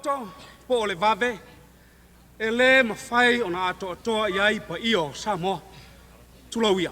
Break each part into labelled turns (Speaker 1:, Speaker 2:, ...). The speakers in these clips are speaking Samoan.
Speaker 1: poto po o le vave e lē mafai ona atoatoa i ai paia o Samoa. Tulou ia.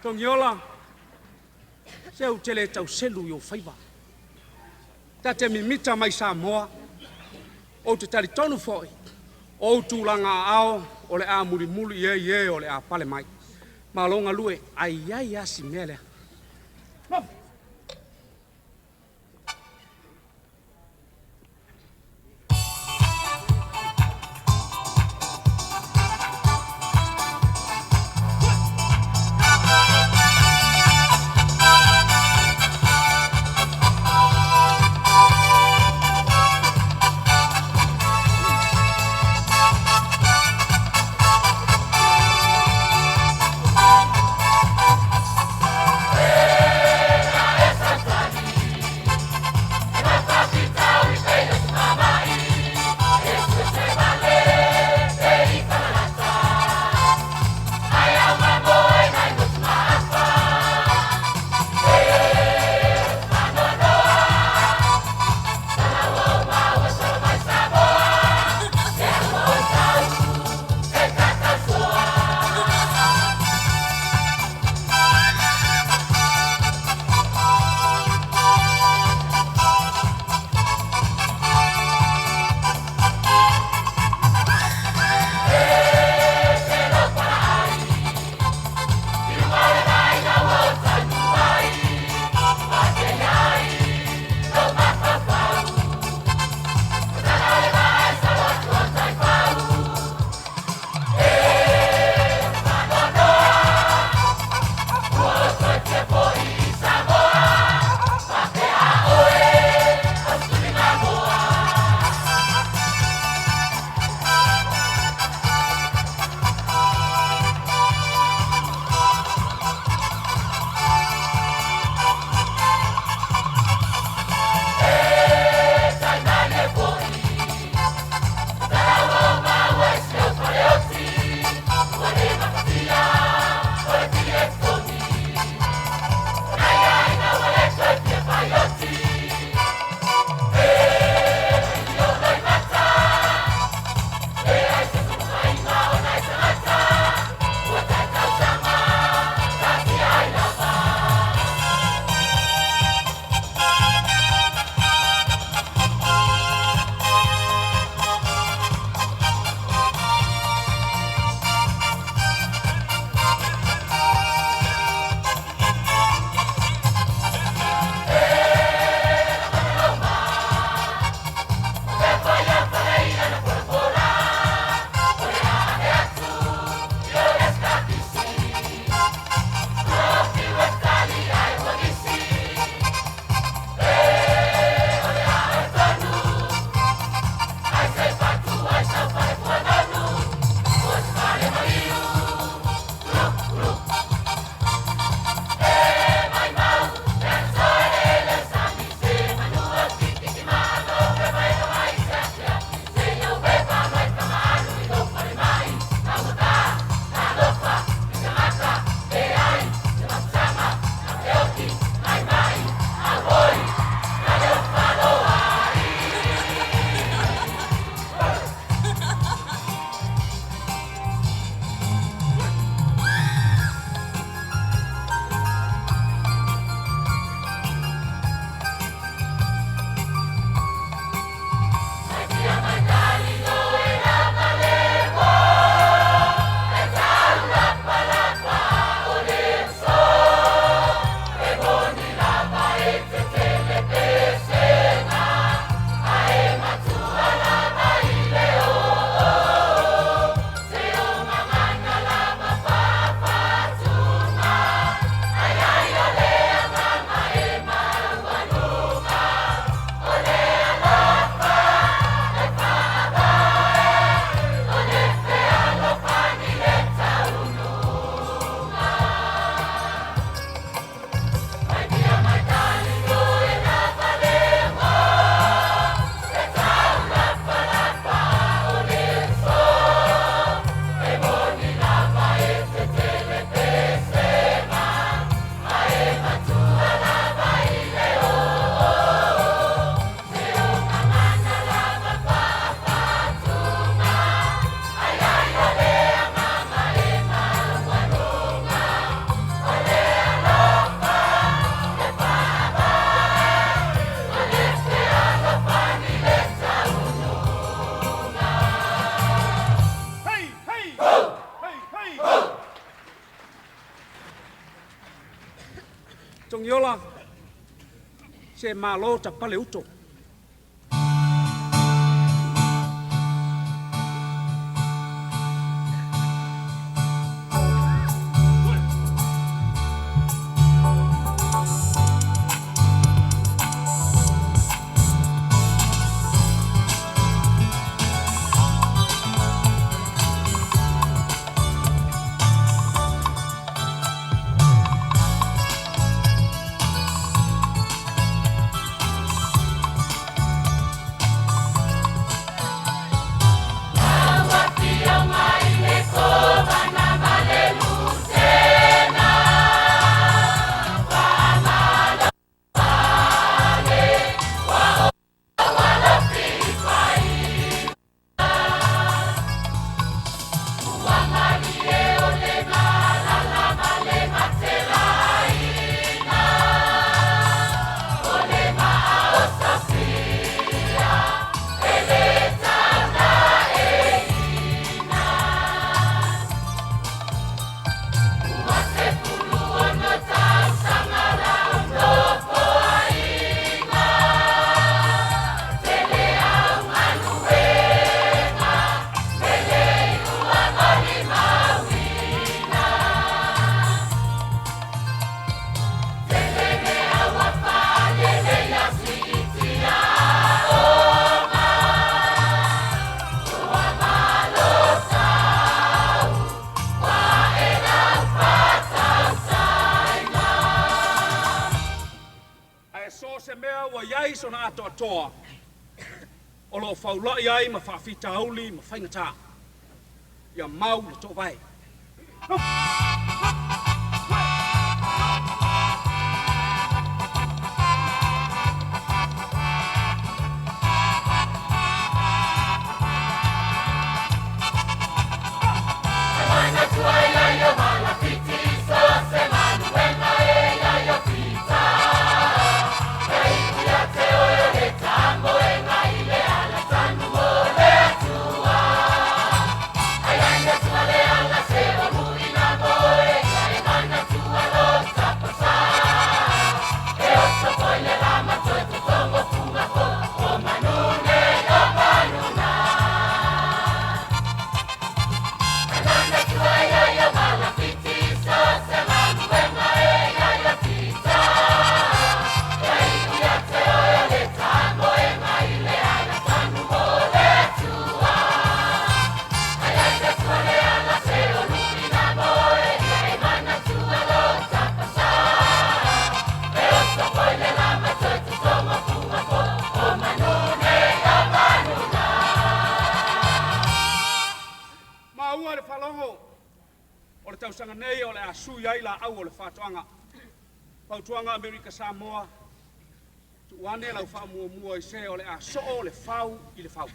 Speaker 1: Togiola, se ou te le tauselu i ou faiva. Ta te mimita mai Samoa, ou te talitonu foi, o ou tulaga aao o le a mulimuli i ai e o le a pale mai. Malo galue, ae i ai lava si mea lea. Togiola, se malo tapale uto. Ae so se mea ua iai sona atoatoa o lo o faulai ai ma faafitauli ma faigata. Ia mau le toovae. Maua le faalogo o le tausaga nei o le a sui ai laau o le faatoaga. Fautuaga Amerika Samoa, tuu ane lau faamuamua i se o le a soo le fau i le fau.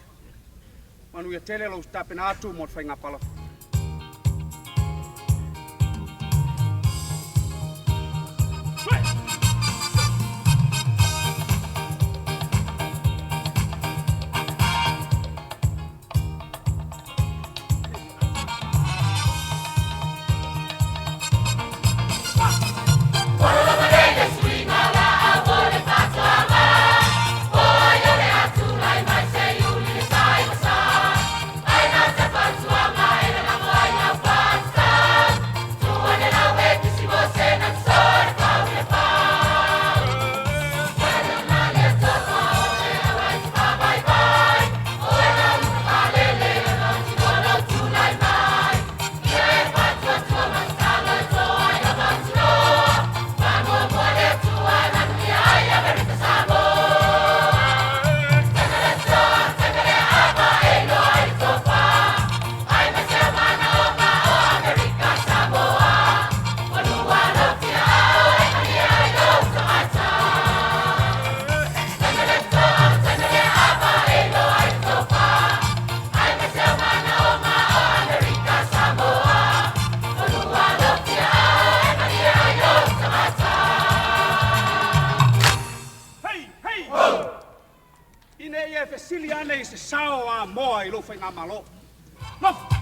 Speaker 1: Manuia tele lou tapena atu mo le faiga palota. Hei, hei! Ho! Ina ia e fesili ane i se sao a Amoa i lou faigamalo. Nofo!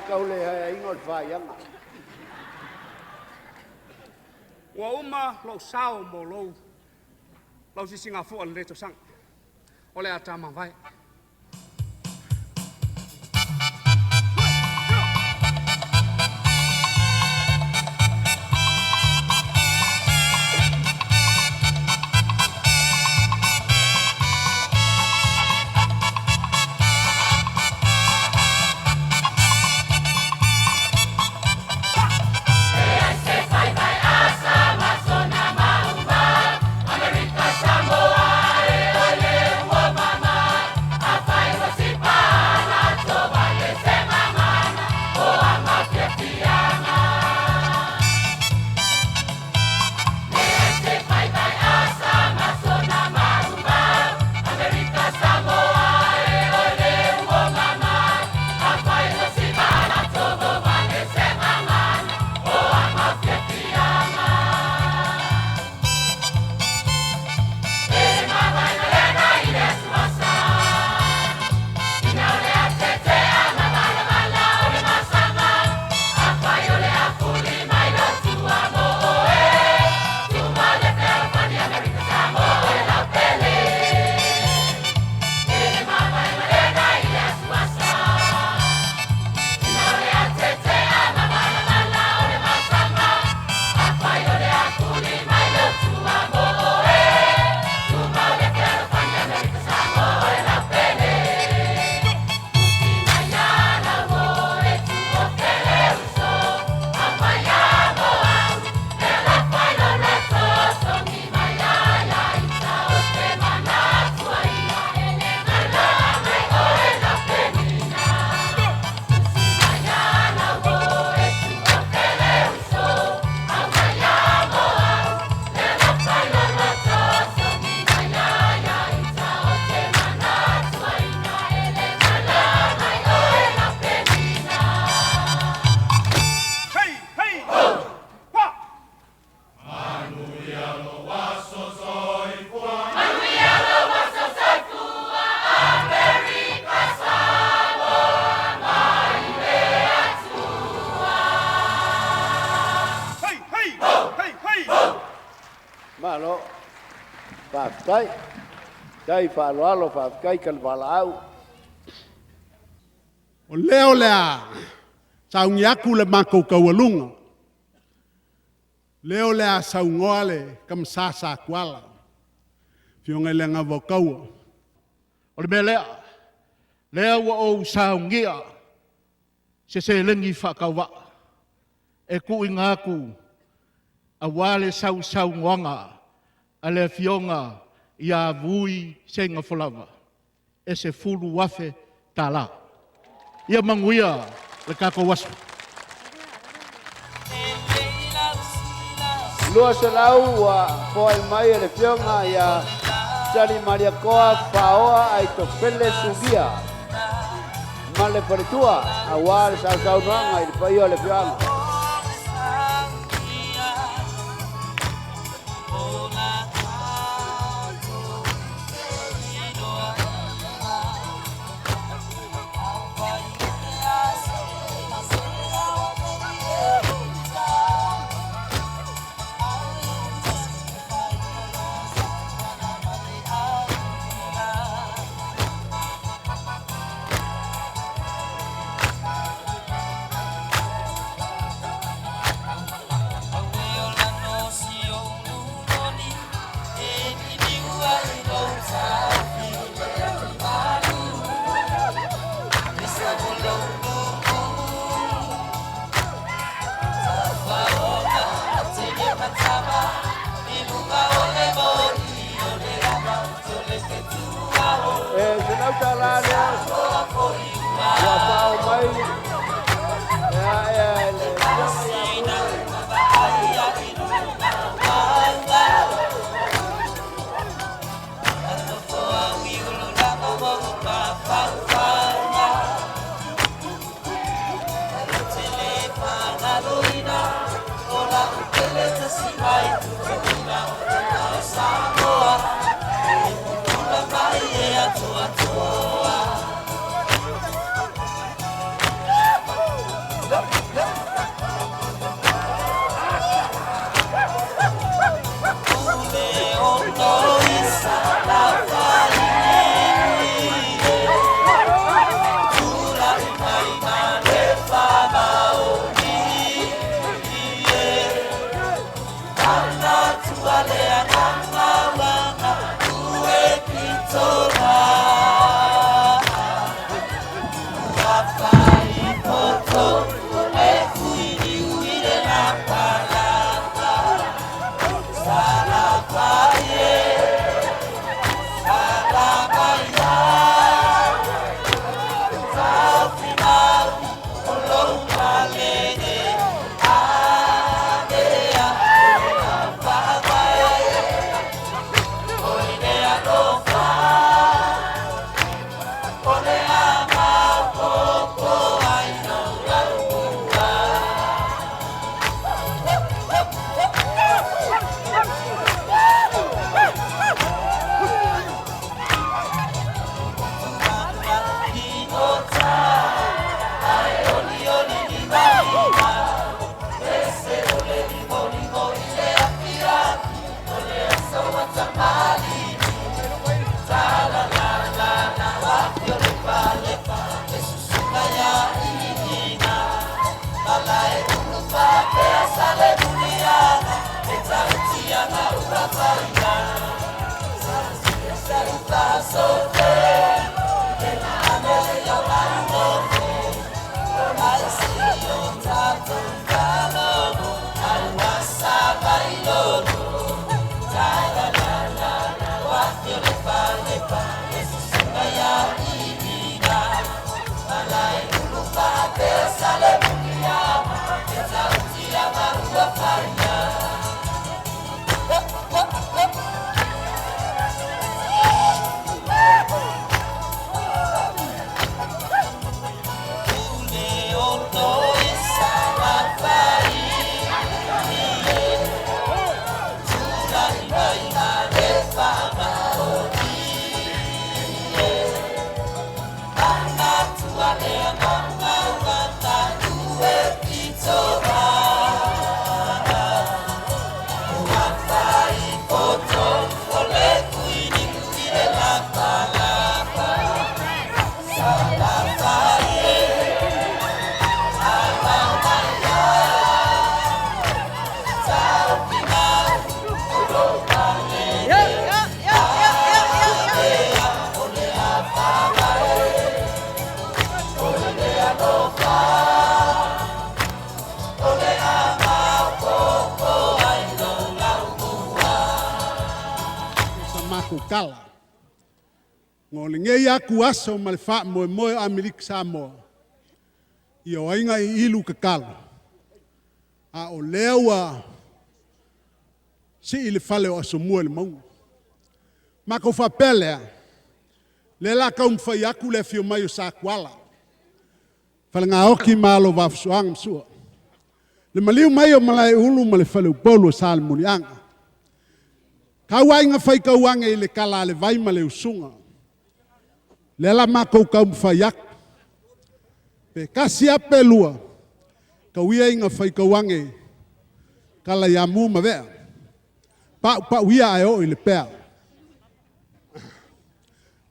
Speaker 2: Tau le aiga o le faiaga.
Speaker 1: Ua uma lou sao mo lou lau sisigafua le tausaga. O le a tamavae. Hei, hei, ho, ha! Hei, hei, ho, hei, hei, ho!
Speaker 2: Malo. Faafetai. Tai faaaloalo, faafetai kalevaalaau.
Speaker 3: O lea o le a saugi aku le makou kaualuga. Lea o le a saugoa le kamasa Sakuala. Fioga i le Agavaukaua.
Speaker 4: O le mea lea, lea ua ou saugia se seleni faatauvaa e tuuina atu aua le sausaunoaga a le Afioga ia Vui Seigafolava e $10,000. Ia manuia le tatou aso.
Speaker 2: 200 ua foai mai e le Afioga ia Sali Maliakoa Faoa Aitofele Sugia ma le faletua aua le sausaunoaga i le paia o le afioaga. E $100 lea ua fao mai e le Afioga ia
Speaker 3: Sa matou tala. Ngo lenei aku aso ma le faamoemoe o Amerika Samoa, ia o aiga i ilu tatalo, a o lea ua sii le fale o Asomua i le mauga. Matou faapea lea, lea la taumafai atu le afio mai o Satuala, Falenaoti ma alo o Vaafusuaga ma Sua. Le maliu mai o Malaeulu ma le Faleupolu o Salemuliaga. Tauaiga faitauage i le tala a le vai ma le usuga. Lea la matou taumafai atu, pe tasi lava pe lua, tau ia ina faitau ane tala ia mu ma vea, paupau ia ae oo i le pea.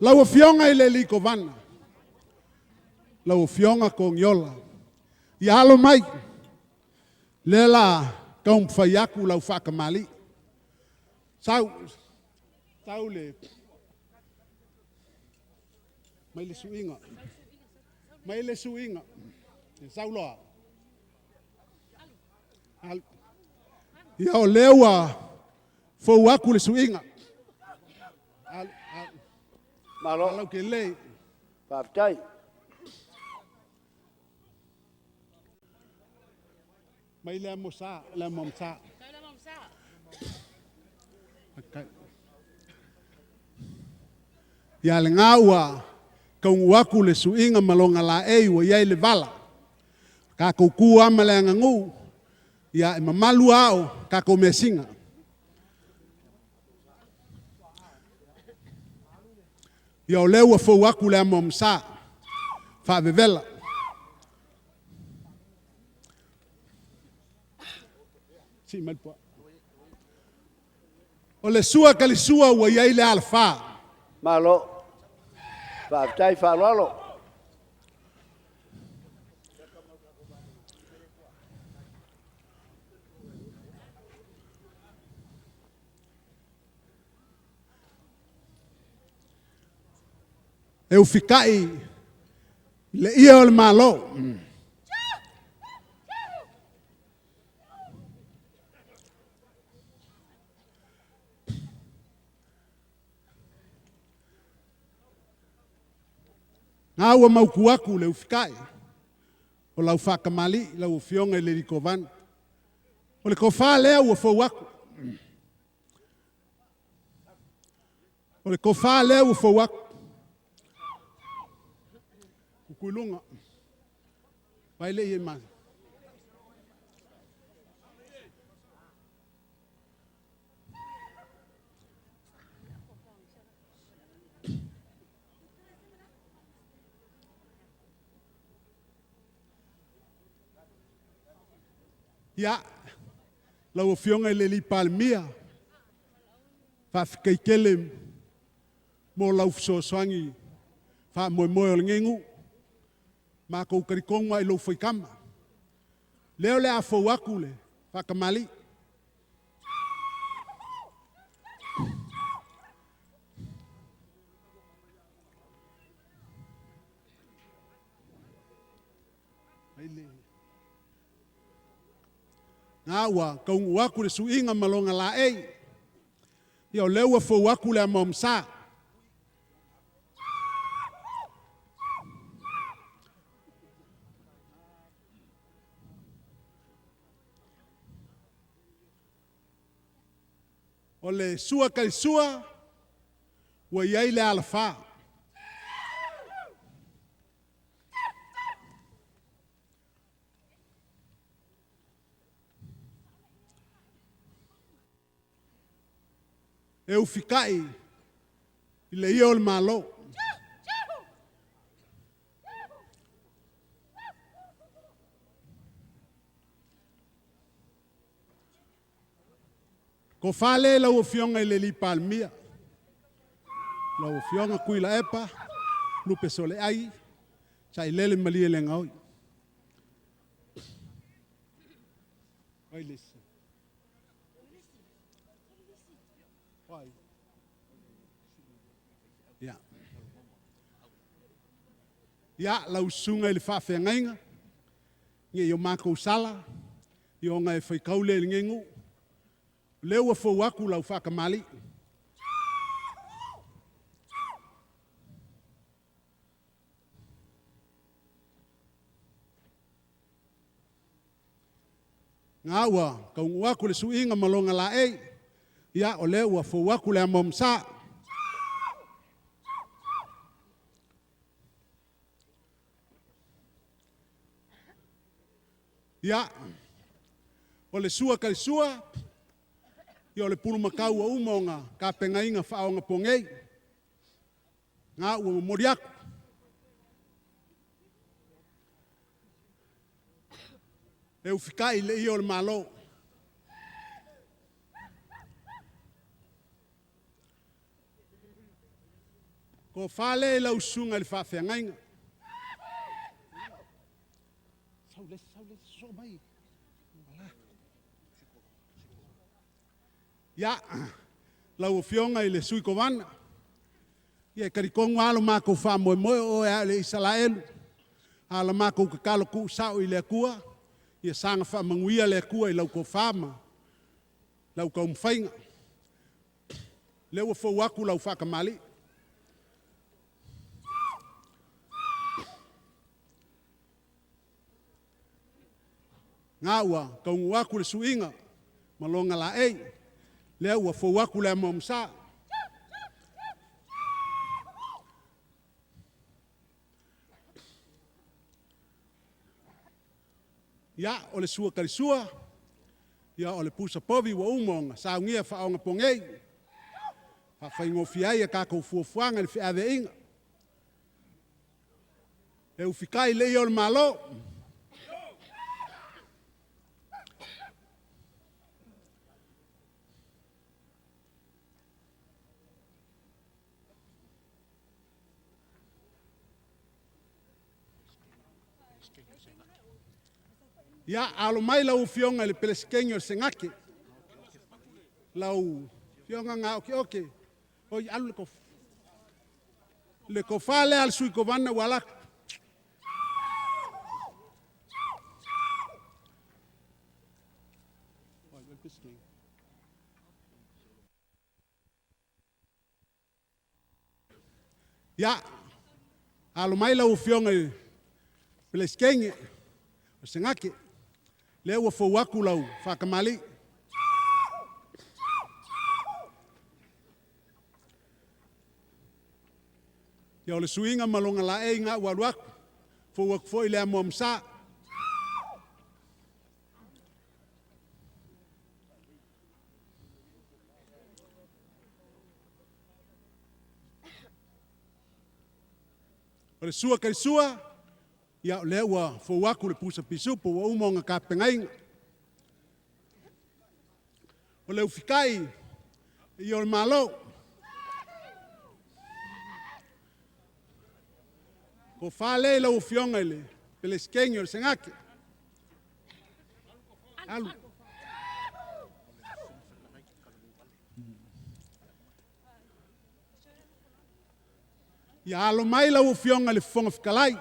Speaker 3: Lau Afioga i le alii Kovana, lau Afioga Togiola, ia alo mai, lea la taumafai atu lau faatamalii. Sau, sau le, mai le suiga, mai le suiga, sau loa. Alu. Ia o lea ua fou atu le suiga. Alu, alu.
Speaker 2: Malo.
Speaker 3: Alau ke lei.
Speaker 2: Faafetai.
Speaker 3: Mai le amo sa, le amo sa. Okay. Ia le ngā ua kaungu aku le suiga ma longa laei ua i ai le vala. Tatou tu ama le aganuu, ia e mamalu ao tatou measina. Ia o lea ua fou atu le amo amasa, faavevela. Sii mai le puaa. O le sua talisua ua i ai le alafa.
Speaker 2: Malo. Faafetai faaaloalo.
Speaker 3: E ufitai le ia o le Malo. Ngā ua mautu atu le ufitai o lau faatamalii lau Afioga i le alii Kovana. O le tofa lea ua fou atu. O le tofa lea ua fou atu. Kukuiluga. Vai le i ma. Ia, lau Afioga i le alii Palemia, faafetai tele mo lau fesoasoani faamoemoe o lenei nuu. Matou talitonu lava i lou faitama. Lea o le a fou atu le faatamalii. Na ua taunuu atu le suiga ma lona laei. Ia o lea ua fou atu le amaomasa. O le sua talisua, ua i ai le alafa. E ufikai i le ia o le Malo. Ko fale lau Afioga i le alii Palemia, lau Afioga Tuilaepa, Lupe Soleai, Sailele malie le gaoi. Ia, ia lau susuga i le faafeagaiga, ia i o matou sala, ia ona e faitau lea i lenei nuu. O lea ua fou atu lau faatamalii. Nga ua taunuu atu le suiga ma lona laei, ia o lea ua fou atu le amaomasa. Ia, o le sua talisua, ia o le pulumakau ua uma ona tapenaina faaonaponei. Nga ua momoli atu. E ufikai le ia o le Malo. Ko fale i lau susuga i le faafeagaiga. Ia, lau Afioga i le Sui Kovana, ia e talitonu lava lo matou faamoemoe o oe lava o le Isalaelu, a o la matou tatalo tuusao i le Atua, ia saga faamanuia le Atua i lau tofa ma lau taumafaiga. O lea ua fou atu lau faatamalii. Nga ua taunuu atu le suiga ma lona laei, lea ua fou atu le amaomasa. Ia, o le sua talisua, ia o le pusa povi ua uma ona saunia faaonaponei, faafaigofie ai a tatou fuafuaga i le feaveaiga. E ufikai le ia o le Malo. Ia, alo mai lau Afioga i le Peresetene o le Senate, lau Afioga Gaokeoke, oi alu le tofa. Le tofa lea a le sui kovana ua alu atu. Ia, alo mai lau Afioga i le Peresetene o Senate, lea ua fou atu lau faatamalii. Ia, o le suiga ma lona laei na ua alu atu. fou aku fo'i le amoamasā. O le sua kai sua, ia o lea ua fou aku le pusa pisupo ua uma ona tapenaina. O le ufikai i o le Malo. Ko whālei lau afioga i le Pelesetene o le Senate. Alu. Ia alo mai lau afioga i le Fofoga Fetalai,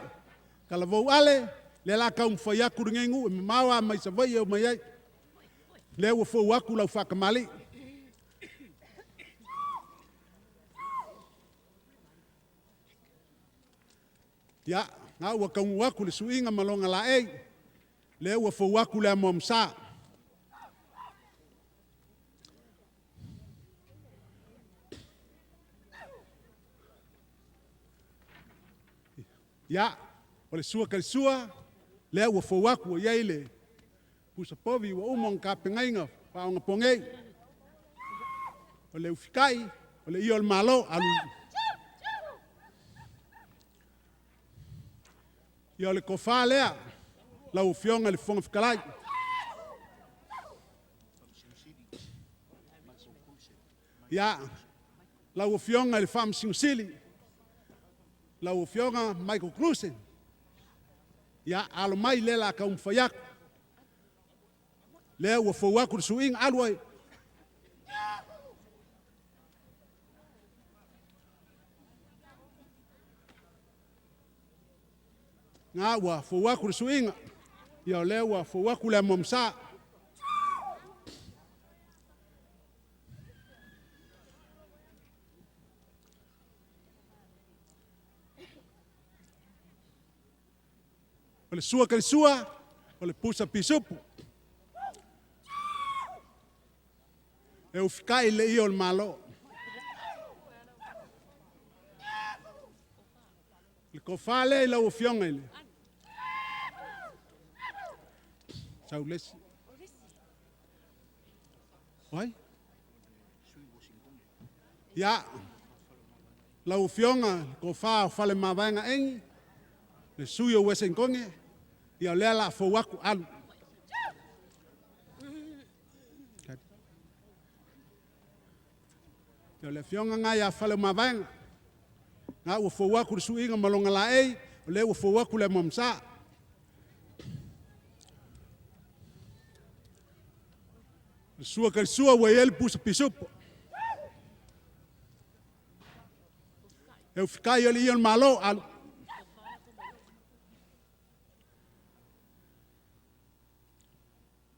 Speaker 3: talavou ale, lea la taumafai atu lenei nuu e mamao a mai Savaii e omai ai. Lea ua fou atu lau faatamalii. Ia, na ua taunuu atu le suiga ma lona laei, lea ua fou atu le amoamasa. Ia, o le sua kai sua, lea ua fou atu ua i ai le pusa povi ua uma ona tapenaina faaoga pogei. O le ufikai, o le ia o le Malo, alu. Ia o le tofa lea, lau Afioga i le Fofoga Fetalai. Ia, lau Afioga i le Faamasino Sili, lau Afioga Michael Kruse, ia, alo mai lea la taumafai atu. Lea ua fou atu le suiga, alu ai. Ngā ua fou aku le suiga, ia o lea ua fou aku le amoamasa. O le sua kai sua, o le pusa pisupu. E ufikai le ia o le Malo. Le tofa lea i lau Afioga i le Saulesi. Oi? Ia, lau Afioga, le tofa o Fale Mavaega Egi, le sui o Uesekoge, ia o lea la fou aku alu. Ia o le afioga ngā ia Fale Mavaega, ngā ua fou aku le suiga ma longa laei, o lea ua fou aku le amoamasa. Le sua kai sua ua i ai le pusa pisupo. E ufikai o le ia o le Malo, alu.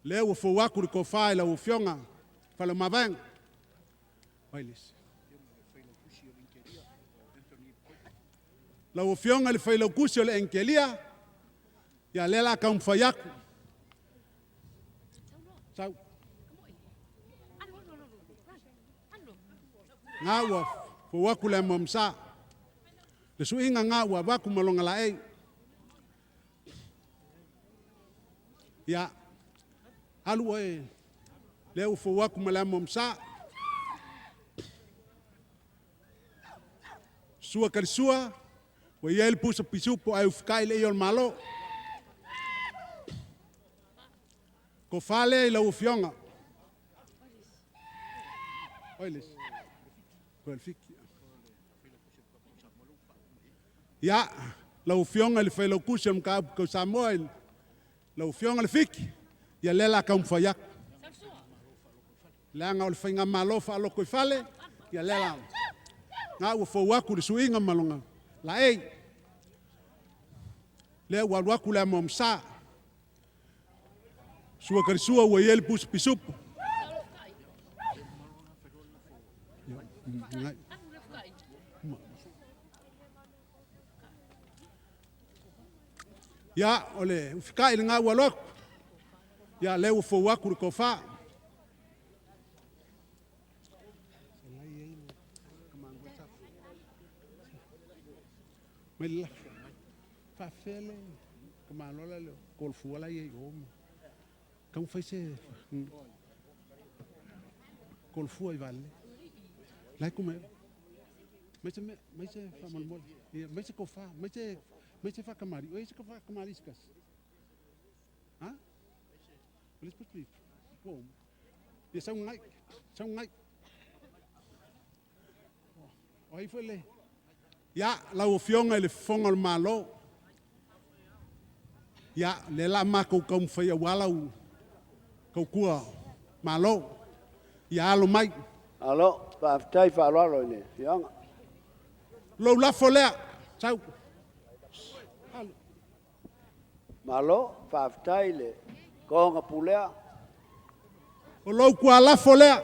Speaker 3: Lea ua fou aku le tofa i lau Afioga Fale Mavaega. Vai lesi. Lau Afioga i le Failautusi o le Enkelia, ia lea la taumafai atu. Sau. Ngā ua fou aku le amoamasa. Le suiga ngā ua avaku ma longa laei. Ia, alu oe, lea ua fou aku ma le amoamasa. Sua kali sua, ua i ai le pusa pisupo ae ufikai le ia o le Malo. Tofa lea i lau Afioga. Oi lesi. Koe le fiki. Ia, lau Afioga i le Failautusi o le Mataupu Tau Samoa, lau Afioga le Fiki, ia lea la taumafai atu. Leaga o le faigamalo faaloko i fale, ia lea la. Ngā ua fou aku le suiga ma longa laei. Lea ua alu aku le amoamasa. Sua kari sua ua i ai le pusa pisupo. Ia, o le ufikai le ngā ua alu aku. Ia, lea ua fou aku le tofa. Mai le lafi. Faafefea le tamaloa la le kolofua la i ai o ma taumafai se kolofua i Valelei. La e kuma mai se mea, mai se faamolemole, ia mai se kofa, mai se mai se faakamali. O i ai se faakamali se tasi? Ha? O le isi pito ua uma. Ia sau ngai, sau ngai. O ai foi le... Ia, lau Afioga i le Fofoga o le Malo, ia, lea la matou taumafai aua lau tautua Malo, ia alo mai.
Speaker 2: Malo, faafetai faaaloalo i le afioaga.
Speaker 3: Lou lafo lea, sau. Alu.
Speaker 2: Malo, faafetai i le toga pulea.
Speaker 3: O lou tualafo lea.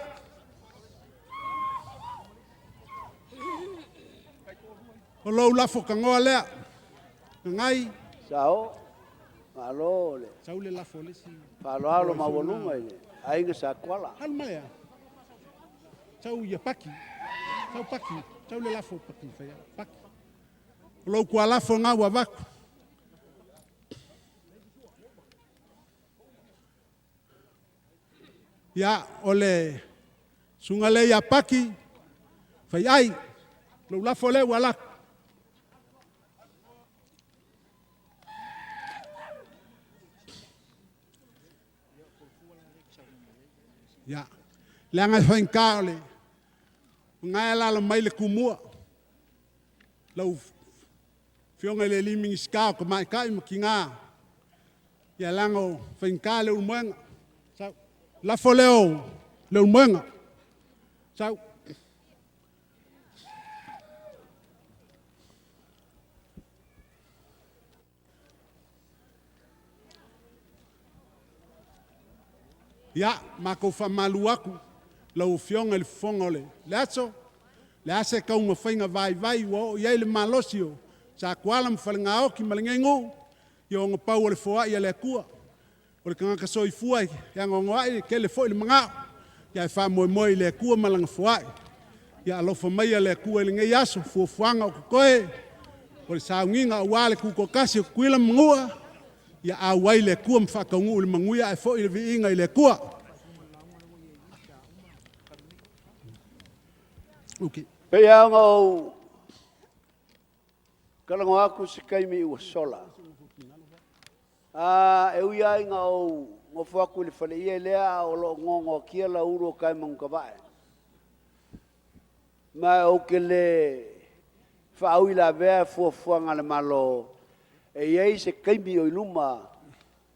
Speaker 3: O lou lafo tagoa lea. Gagai.
Speaker 2: Sao, malo le.
Speaker 3: Sau le lafo le isi.
Speaker 2: Faaaloalo maualuga i le aiga Sa Tuala.
Speaker 3: Alu mai lea. Sau ia Paki. Sau Paki. Sau le lafo Paki faia. Paki. O lou tualafo ngau avatu. Ia, o le susuga lea ia Paki, Faiai, lou lafo lea ua alu atu. Ia, leaga e faigata o le na e alaala mai le Tumua, lau Afioga i le alii Minisita o Tamaitai ma Tina, ia leaga o faigata le ulumoega. Sau. Lafo lea o le ulumoega. Sau. Ia, matou faamalu atu lau Afioga i le Fofoga o le aso, le a se taumafaiga vaivai ua oo i ai le malosi o Satuala ma Falenaoti ma lenei nuu, ia ona pau o le foai a le Atua. O le tagata soifua e anoanoai e tele foi le manao, ae faamoemoe i le Atua ma Lana foai. Ia alofa maia le Atua i lenei aso, fuafuaga o totoe, o le sauniga aua le tutoatasi o Tutuila ma Manua, ia auai le Atua ma faataunuu i le manuia ae foi le viiga i le Atua. Okay.
Speaker 2: Pei lava ona ou talanoa atu i se taimi ua sola, a e ui lava ina ou nofo atu i le faleie lea a o lo o noanoatia lauulu o Taemanutavae, ma ou te le faauilavea fuafuaga a le Malo, e i ai se taimi o i luma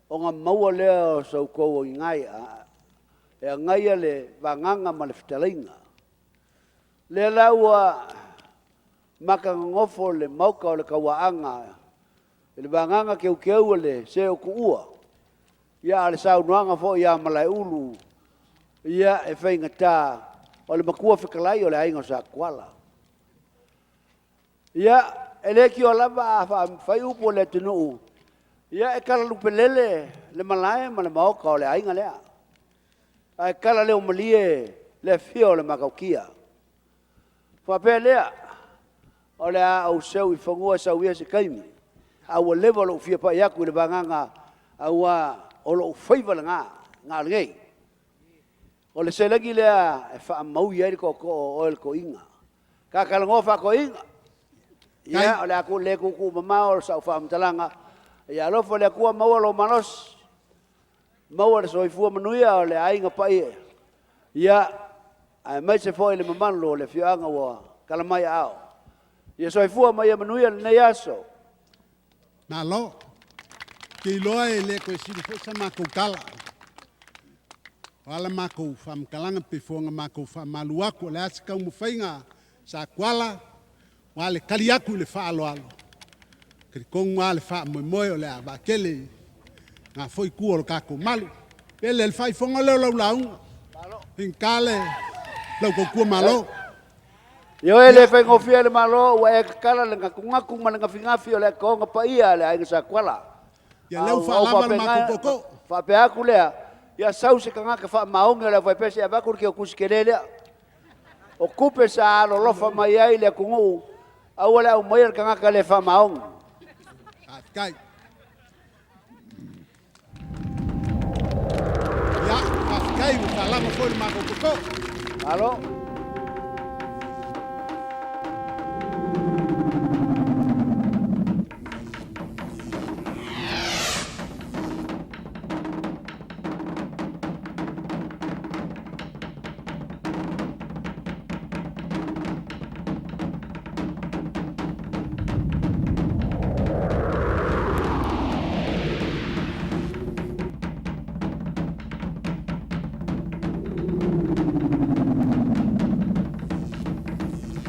Speaker 2: ona maua lea o sa outou igaia e agaia le vagana ma le fetalaiga. Lea la ua matanonofo le Maota o le Tauaaga i le vagana teuteu o le see o Tuua, ia a o le saunoaga foi ia Malaeulu, ia e faigata o le matua fetalai o le aiga o Sa Tuala. Ia, e le tio lava a fai upu a le atunuu, ia e talalupe lele le malae ma le maota o le aiga lea, ae talaleomalie le afio o le Matautia. Faapea lea, o le a ou seu i fanua sau ia se taimi, a ua leva lou fia pai atu i le vagana, aua o lou faiva lena, na o lenei. O le seleni lea e faamaui ai le tootoo o oe le toeaina. Ta talanoa faatoeaina. Ia, o le a le tuutuumamao sau faamatalaga, ia alofa le Atua maua lou malosi, maua le soifua manuia o le aiga paia, ia, aemaise foi le mamalu o le afioaga ua tala mai aao. Ia soifua ma ia manuia lenei aso.
Speaker 3: Malo. Ou te iloa e le toe sili foi sa matou tala. O ala matou faamatalaga pe foaga matou faamalu atu, o le a se taumafaiga sa Tuala, ua le tali atu i le faaaloalo, talitonu lava le faamoemoe o le a vaatele i ngā foi tua o le tatou malu. Pele, le faaifoga lea o lau lauga, faigata le lau tautua Malo.
Speaker 2: Ioe, le faigofie le Malo ua e tatala le gatunatu ma le gafigafi o le atoaga paia a le aiga Sa Tuala.
Speaker 3: Ia lea ua faalava le matou tootoo.
Speaker 2: Faapea atu lea, ia sau se tagata faamaoni o le aufaipese e avatu le teutusi tele lea. O tupe sa alolofa mai ai le atunuu, aua le aumaia le tagata le faamaoni.
Speaker 3: Faafetai. Ia, faafetai ua faalago foi le matou toto.
Speaker 2: Malo.